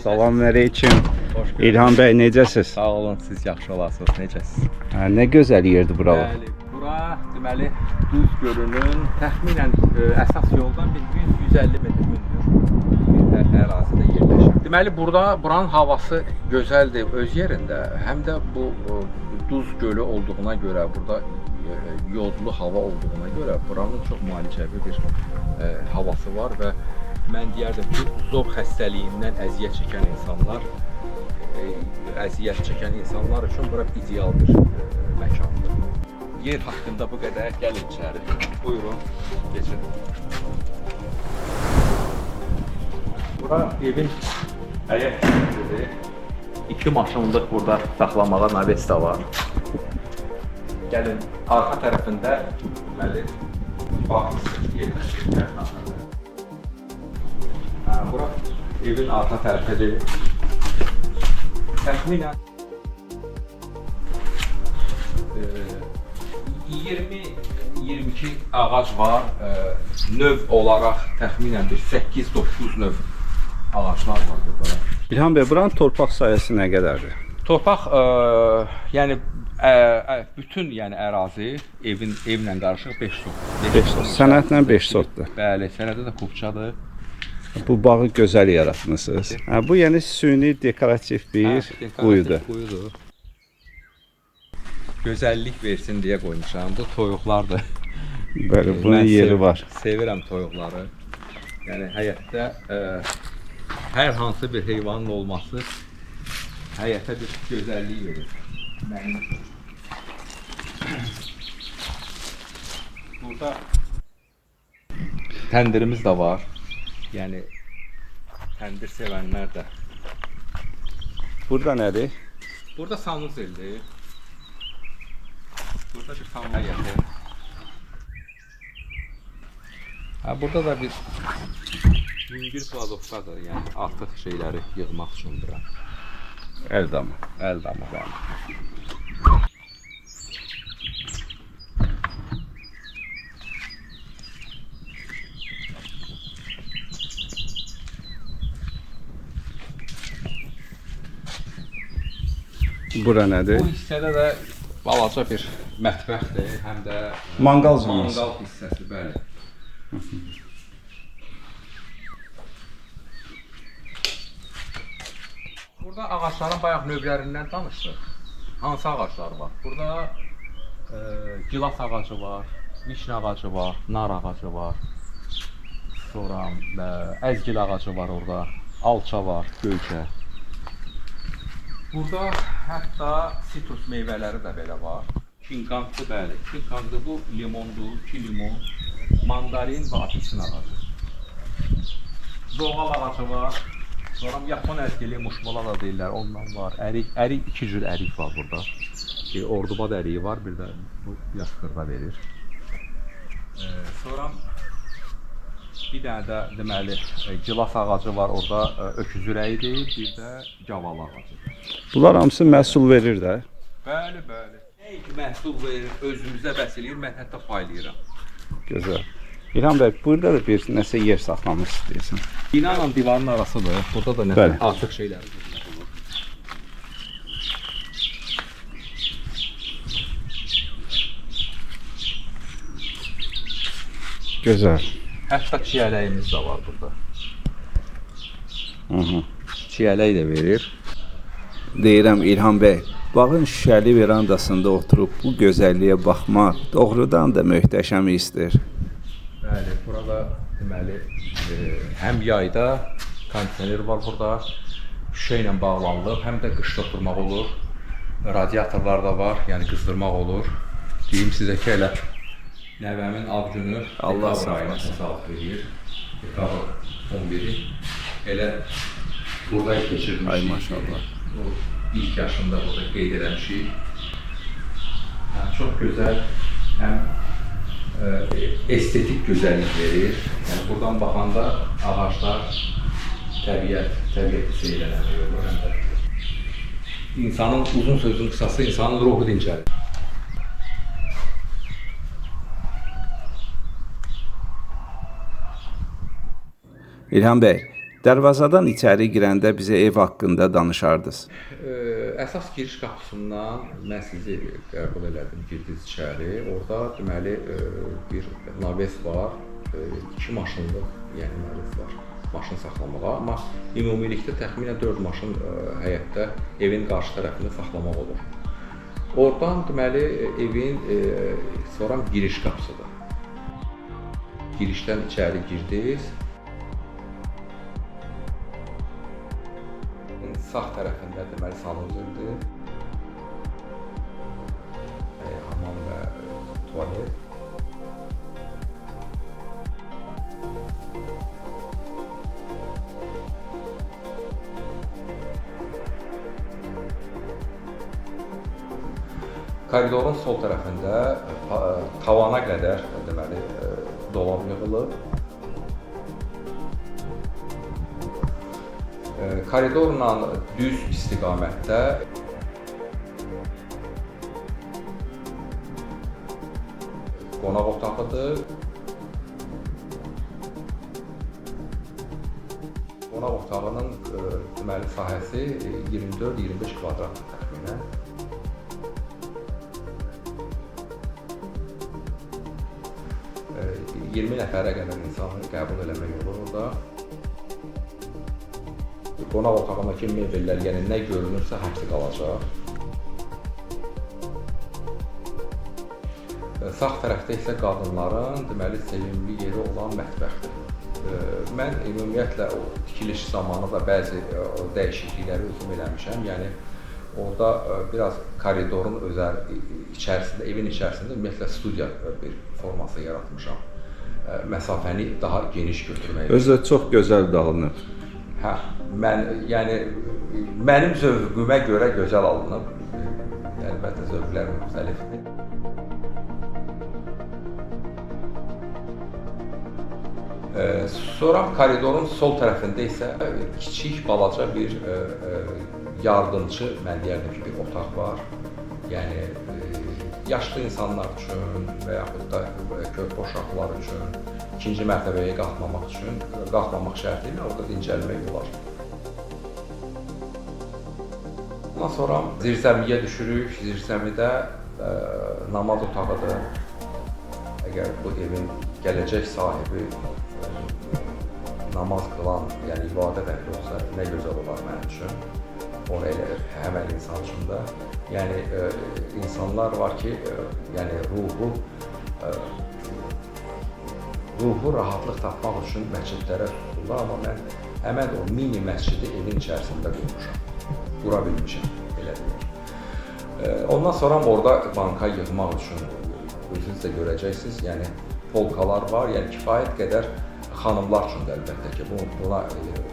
Salam əleykum. İlham bəy, necəsiz? Sağ olun, siz yaxşı olasınız. Necəsiz? Hə, nə gözəl yerdir buralar. Bəli, bura deməli Duz gölünün təxminən əsas yoldan bir 100-150 metr hündür bir ərazidə yerləşir. Deməli burada buranın havası gözəldir öz yerində, həm də bu Duz gölü olduğuna görə, burada yodlu hava olduğuna görə buranın çox müalicəvi bir havası var və mən deyərdim ki, zob xəstəliyindən əziyyət çəkən insanlar üçün bura ideal bir məkandır. Yer haqqında bu qədər. Gəlin içəri. Buyurun, keçin. Bura evin həyət hissəsidir. 2 maşınlıq burada saxlamağa naves də var. Gəlin, arxa tərəfində deməli bağ hissəsi yerləşir. Hə, bura evin arxa tərəfidir. Təxminən 20-22 ağac var. Növ olaraq təxminən bir 8-9 növ ağaclar var burada. İlham bəy, buranın torpaq sahəsi nə qədərdir? Torpaq, yəni bütün, yəni ərazi evlə qarışıq 5 sot. 5 sot. Sənədlə 5 sotdur. Bəli, sənədə də kupçadır. Bu bağı gözəl yaratmısınız. Hə, bu yəni süni dekorativ bir quyudur. Quyudur. Gözəllik versin deyə qoymuşam. Bu toyuqlardır. Bəli, bunun Mən yeri var. Sevirəm toyuqları. Yəni həyətdə hər hansı bir heyvanın olması həyətə bir gözəllik verir. Mənim üçün. Burada təndirimiz də var. Yəni təndir sevənlər də. Burada nədir? Burada sanuzeldir. Burada bir sauna həyəti. Hə, burada da bir yüngül kladovkadır. Yəni artıq şeyləri yığmaq üçün bura. Əl damı. Əl damı, bəli. Bura nədir? Bu hissədə də balaca bir mətbəxdir, həm də Manqal zonası. Manqal hissəsi, bəli. Burada ağacların bayaq növlərindən danışdıq. Hansı ağaclar var? Burada gilas ağacı var, vişnə ağacı var, nar ağacı var. Sonra əzgil ağacı var orada, alça var, göyçə. Burada hətta sitrus meyvələri də belə var. Kinkantlı, bəli. Kinkantlı bu limondur, 2 limon, mandarin və apelsin ağacı. Zoğal ağacı var. Sonra yapon əzgili, muşmula da deyirlər, ondan var. Ərik, ərik 2 cür ərik var burada. Bir ordubad əriyi var, bir də bu biraz xırda verir. Sonra bir dənə də deməli gilas ağacı var orada, öküz ürəyidir, bir də gavalı ağacı. Bunlar hamısı məhsul verir də. Bəli, bəli. Nəinki məhsul verir, özümüzə bəs eləyir, mən hətta paylayıram. Gözəl. İlham bəy, burada da bir nəsə yer saxlamışsınız deyəsən. Bina ilə divarın arasıdır. Burada da nəsə artıq şeylər olur. Gözəl. Hətta çiyələyimiz də var burada. Hı -hı. Çiyələk də verir. Deyirəm İlham bəy, bağın şüşəli verandasında oturub bu gözəlliyə baxmaq doğrudan da möhtəşəm hissdir. Bəli, burada deməli həm yayda kondisioner var burada, şüşə ilə bağlanılıb, həm də qışda oturmaq olur. Radiatorlar da var, yəni qızdırmaq olur. Deyim sizə ki, elə nəvəmin ad günü Allah dekabr ayına saxlasın. təsadüf edir. Dekabr 11-i. Elə burada keçirmişik. Ay maşallah. O ilk yaşında burada qeyd eləmişik. Yəni, çox gözəl, həm estetik gözəllik verir. Yəni buradan baxanda ağaclar, təbiəti seyr eləmək olur. Həm də insanın, uzun sözün qısası, insanın ruhu dincəlir. İlham bəy, Darvazadan içəri girəndə bizə ev haqqında danışardınız. Əsas giriş qapısından mən sizi qəbul elədim, girdiniz içəri. Orada deməli bir naves var, 2 maşınlıq, yəni naves var maşın saxlamağa, amma ümumilikdə təxminən 4 maşın həyətdə evin qarşı tərəfində saxlamaq olur. Oradan deməli evin sonra giriş qapısıdır. Girişdən içəri girdiniz. Sağ tərəfində deməli sanuzeldir. Hamam və tualet. Koridorun sol tərəfində tavana qədər deməli dolab yığılıb. Koridorla düz istiqamətdə qonaq otağıdır. Qonaq otağının deməli sahəsi 24-25 kvadratdır təxminən. 20 nəfərə qədər insanı qəbul eləmək olur orada. Qonaq otağındakı mebellər, yəni nə görünürsə hepsi qalacaq. Sağ tərəfdə isə qadınların deməli sevimli yeri olan mətbəxdir. Mən ümumiyyətlə o tikiliş zamanı da bəzi dəyişiklikləri özüm eləmişəm. Yəni orada biraz koridorun özəl içərisində, evin içərisində ümumiyyətlə studiya bir forması yaratmışam. Məsafəni daha geniş götürmək. Özü də çox gözəl dağılınıb. Hə, yəni mənim zövqümə görə gözəl alınıb. Əlbəttə zövqlər müxtəlifdir. Sonra koridorun sol tərəfində isə kiçik, balaca bir yardımçı, mən deyərdim ki, bir otaq var. Yəni yaşlı insanlar üçün və yaxud da körpə uşaqlar üçün ikinci mərtəbəyə qalxmamaq üçün, qalxmamaq şərti ilə orada dincəlmək olar. Ondan sonra zirzəmiyə düşürük. Zirzəmidə namaz otağıdır. Əgər bu evin gələcək sahibi namaz qılan, yəni ibadət əhli olsa, nə gözəl olar mənim üçün. Onu elə həmən insan üçün də. Yəni insanlar var ki, yəni ruhu rahatlıq tapmaq üçün məscidlərə tuturlar, amma mən həmən o mini məscidi evin içərisində qurmuşam. Qura bilmişəm, belə deyək. Ondan sonra orada banka yığmaq üçün özünüz də görəcəksiniz, yəni polkalar var, yəni kifayət qədər xanımlar üçün də əlbəttə ki, buna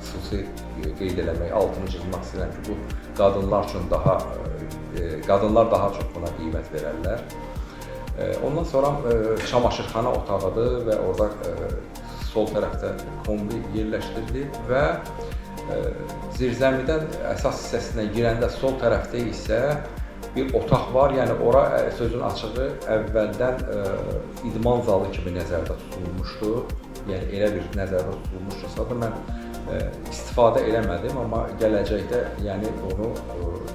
xüsusi qeyd eləmək, altını cızmaq istəyirəm ki, bu qadınlar üçün daha, qadınlar daha çox buna qiymət verərlər. Ondan sonra çamaşırxana otağıdır və orada sol tərəfdə kombi yerləşdirilib və zirzəmidən əsas hissəsinə girəndə sol tərəfdə isə bir otaq var, yəni ora sözün açığı əvvəldən idman zalı kimi nəzərdə tutulmuşdu. Yəni elə bir nəzərdə tutulmuşdusa da mən istifadə eləmədim, amma gələcəkdə yəni onu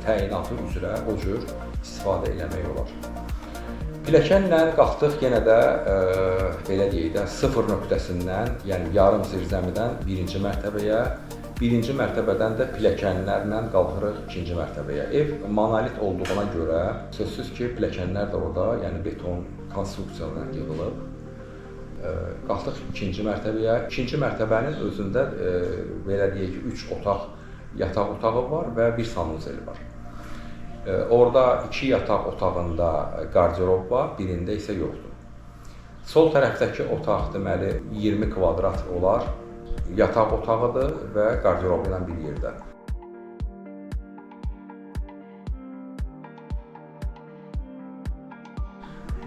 təyinatı üzrə o cür istifadə eləmək olar. Pilləkənlə qalxdıq yenə də belə deyək də sıfır nöqtəsindən, yəni yarım zirzəmidən birinci mərtəbəyə, birinci mərtəbədən də pilləkənlərlə qalxırıq ikinci mərtəbəyə. Ev monolit olduğuna görə sözsüz ki, pilləkənlər də orada, yəni beton konstruksiyalar yığılıb. Qalxdıq ikinci mərtəbəyə. İkinci mərtəbənin özündə belə deyək ki, 3 otaq, yataq otağı var və bir sanuzeli var. Orada 2 yataq otağında qarderob var, birində isə yoxdur. Sol tərəfdəki otaq deməli 20 kvadrat olar, yataq otağıdır və qarderobu ilə bir yerdə.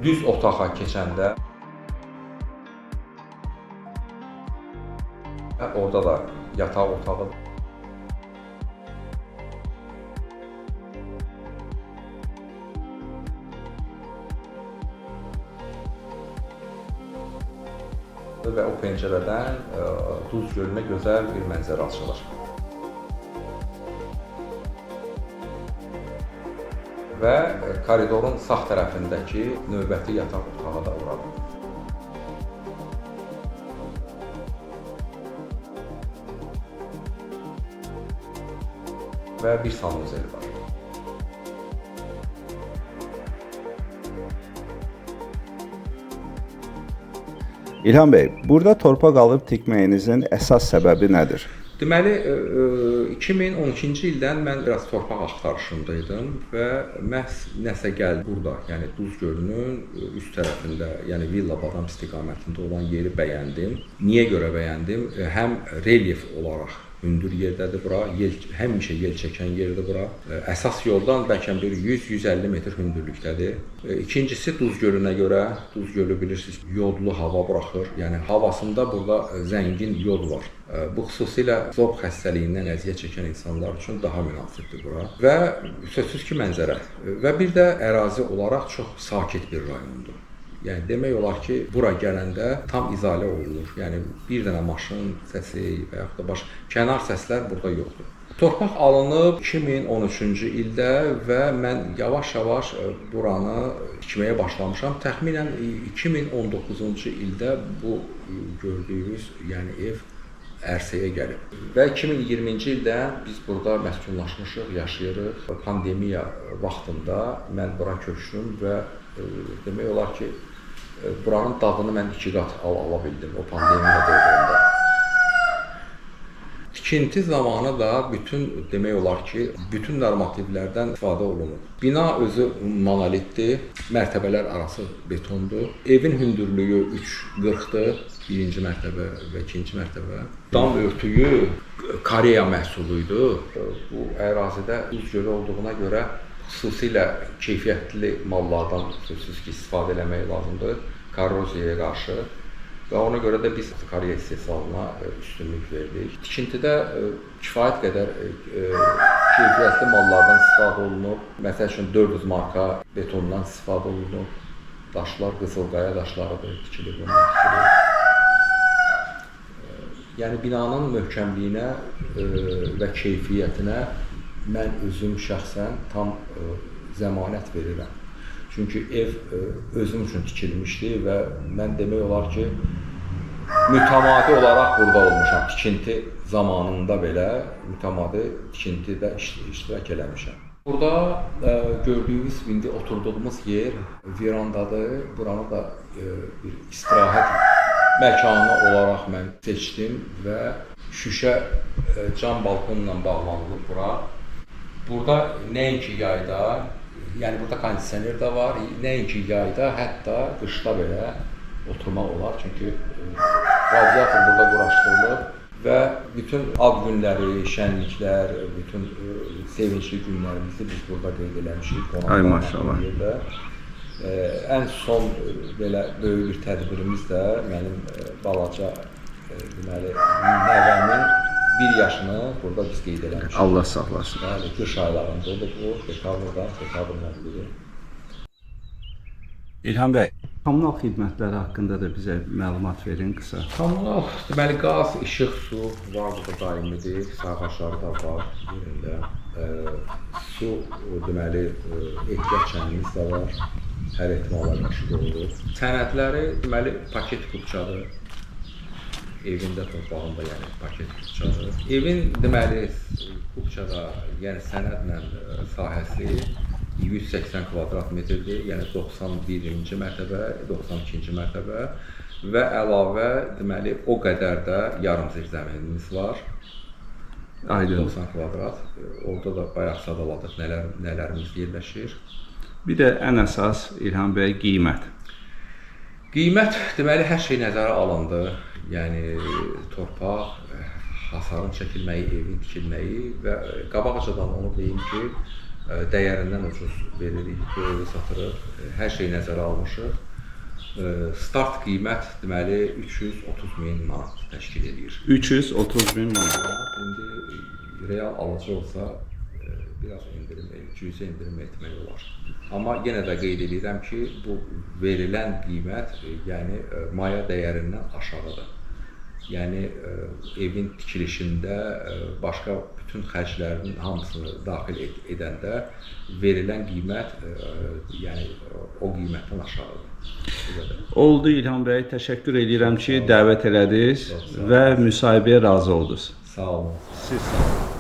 Düz otağa keçəndə orada da yataq otağı. və o pəncərədən Duz gölünə gözəl bir mənzərə açılır. Və koridorun sağ tərəfindəki növbəti yataq otağı da oradır. Və bir sanuzeli var. İlham bəy, burada torpaq alıb tikməyinizin əsas səbəbi nədir? Deməli, 2012-ci ildən mən biraz torpaq axtarışındaydım və məhz nəsə gəldi burada, yəni Duz gölünün üst tərəfində, yəni Villa Badam istiqamətində olan yeri bəyəndim. Niyə görə bəyəndim? Həm relyef olaraq hündür yerdədir bura, həmişə yel çəkən yerdir bura. Əsas yoldan bəlkə bir 100-150 metr hündürlükdədir. İkincisi Duz gölünə görə, Duz gölü bilirsiniz, yodlu hava buraxır. Yəni havasında burada zəngin yod var. Bu xüsusilə zob xəstəliyindən əziyyət çəkən insanlar üçün daha münasibdir bura. Və sözsüz ki, mənzərə. Və bir də ərazi olaraq çox sakit bir rayondur. Yəni demək olar ki, bura gələndə tam izolə olunur. Yəni bir dənə maşın səsi və yaxud da baş kənar səslər burada yoxdur. Torpaq alınıb 2013-cü ildə və mən yavaş-yavaş buranı tikməyə başlamışam. Təxminən 2019-cu ildə bu gördüyünüz, yəni ev ərsəyə gəlib. Və 2020-ci ildə biz burada məskunlaşmışıq, yaşayırıq. Pandemiya vaxtında mən bura köçdüm və demək olar ki, buranın dadını mən 2 qat ala bildim o pandemiya dövründə. Tikinti zamanı da bütün, demək olar ki, bütün normativlərdən istifadə olunub. Bina özü monolitdir, mərtəbələr arası betondur. Evin hündürlüyü 3,40-dır, birinci mərtəbə və ikinci mərtəbə. Dam örtüyü Koreya məhsulu idi. Bu ərazidə Duz gölü olduğuna görə xüsusilə keyfiyyətli mallardan sözsüz ki, istifadə eləmək lazımdır korroziyaya qarşı və ona görə də biz Koreya istehsalına üstünlük verdik. Tikintidə kifayət qədər keyfiyyətli mallardan istifadə olunub. Məsəl üçün 400 marka betondan istifadə olunub. Daşlar Qızılqaya daşlarıdır, tikilib, bundan tikilib. Yəni binanın möhkəmliyinə və keyfiyyətinə mən özüm şəxsən tam zəmanət verirəm. Çünki ev özüm üçün tikilmişdi və mən demək olar ki, mütəmadi olaraq burada olmuşam. Tikinti zamanında belə mütəmadi tikintidə iştirak eləmişəm. Burada gördüyünüz, indi oturduğumuz yer verandadır. Buranı da bir istirahət məkanı olaraq mən seçdim və şüşə cam balkonla bağlanılıb bura. Burada nəinki yayda, yəni burada kondisioner də var, nəinki yayda, hətta qışda belə oturmaq olar. Çünki radiator burada quraşdırılıb və bütün ad günləri, şənliklər, bütün sevincli günlərimizi biz burada qeyd eləmişik. Ay maşallah. Yerdə. Ən son belə böyük bir tədbirimiz də mənim balaca deməli nəvəmin 1 yaşını burada biz qeyd eləmişik. Allah saxlasın. Bəli, qış aylarında olub bu, dekabrda, dekabrın 11-i. İlham bəy, kommunal xidmətləri haqqında da bizə məlumat verin qısa. Kommunal, deməli qaz, işıq, su var burada daimidir, sağaçları da var yerində. Su, deməli, ehtiyat çənimiz də var, hər ehtimala qarşı qoyulur. Sənədləri, deməli, paket kupçadır. Evində, torpağında, yəni paket kupçadır. Evin, deməli, kupçada, yəni sənədlə sahəsi 180 kvadrat metrdir, yəni 91-ci mərtəbə, 92-ci mərtəbə və əlavə, deməli, o qədər də yarım zirzəminimiz var. Aydın. 90 kvadrat. Orada da bayaq sadaladıq nələrimiz yerləşir. Bir də ən əsas İlham bəy, qiymət. Qiymət, deməli, hər şey nəzərə alındı. Yəni torpaq, hasarın çəkilməyi, evin tikilməyi və qabaqcadan onu deyim ki, dəyərindən ucuz veririk, bu evi satırıq. Hər şeyi nəzərə almışıq. Start qiymət deməli 330 min manat təşkil edir. 330 min manat. İndi real alıcı olsa Biraz endirim, cüzi endirim etmək olar. Amma yenə də qeyd edirəm ki, bu verilən qiymət, yəni maya dəyərindən aşağıdır. Yəni evin tikilişində başqa bütün xərclərinin hamısını daxil edəndə verilən qiymət, yəni o qiymətdən aşağıdır. Bu qədər. Oldu İlham bəy, təşəkkür edirəm ki, dəvət elədiniz və müsahibəyə razı oldunuz. Sağ olun. Siz sağ olun.